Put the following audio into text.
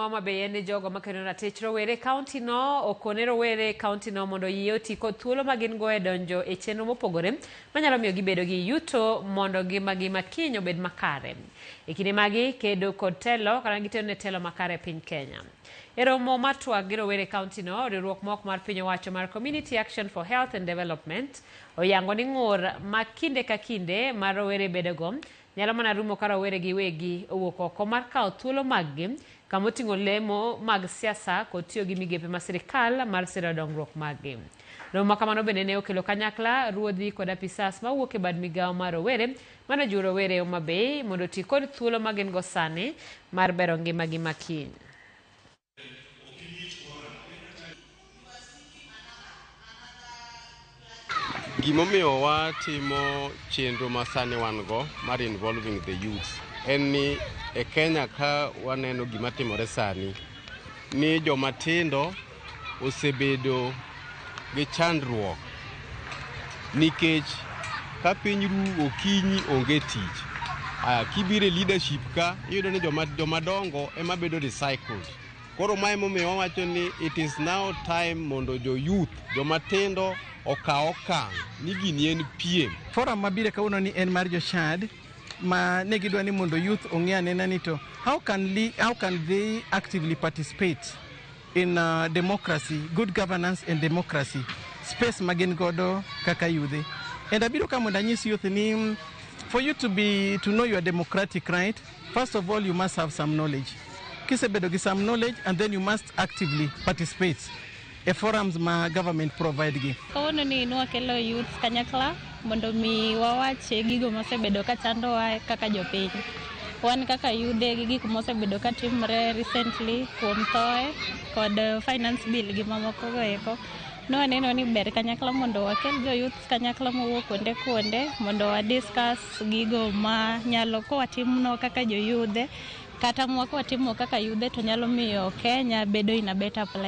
Homa Bay en ni jogo makedo ratich rowere e kaunti no okone rowere e kaunti no mondo oyie oti kod thuolo ma gin go e donjo e chenro mopogore manyalo miyo gibedo gi yuto mondo ngimagi ma kiny obed makare. E kinde magi kedo kod telo kata giteno ne telo makare e piny Kenya. E romo mar twak gi rowere e kaunti no, riwruok mok mar piny owacho mar Community Action for Health and Development oyango ni ng'ur ma kinde ka kinde ma rowere bedogo nyalo mana rumo ka rowere giwegi owuok oko mar kawo thuolo maggi kama oting'o lemo mag siasa kod tiyo gi migepe ma sirikal mar siro dongruok maggi. Romo ma kamano bende ne okelo kanyakla ruodhi kod apisas mawuok e bad migawo mar rowere mane ojiwo rowere e Homa Bay mondo oti kod thuolo ma gin go sani mar bero ngimagi ma kiny. Gimomiyo watimo chenro ma sani wan go mar involving the youth en ni e Kenya ka waneno gima timore sani ni joma tindo osebedo gi chandruok nikech ka piny ru okinyi onge tich. Aya kibiro e leadership ka iyudo ni joma dongo ema bedo recycled. Koro mae emomiyo wawacho ni it is now time mondo jo youth joma tindo okaw okang' ni gini en piem. Forum mabiro kawuono ni en mar jo Chad ma ne gidwa ni mondo youth ong'e anena ni to how can they actively participate in democracy, good governance and democracy space ma gin godo kaka yudhe. And abiro ka mondo anyis youth ni for you to know your democratic right, first of all you must have some knowledge. Kisebedo gi some knowledge and then you must actively participate e forums ma government provide gi. Kawuono ni nwakelo youth kanyakla mondo mi wawache gigo mosebedo ka chandowa kaka jopiny. Wan kaka yudhe gi gik mosebedo ka timre recently kuom thoe kod finance bill gi mamoko go eko. Nwaneno ni ber kanyakla mondo wakel jo youth kanyakla mowuok kuonde kuonde mondo wa discuss gigo ma nyalo kowatimno kaka joyudhe kata mwa kwatimo kaka yudhe to nyalo miyo Kenya bedo in a better place.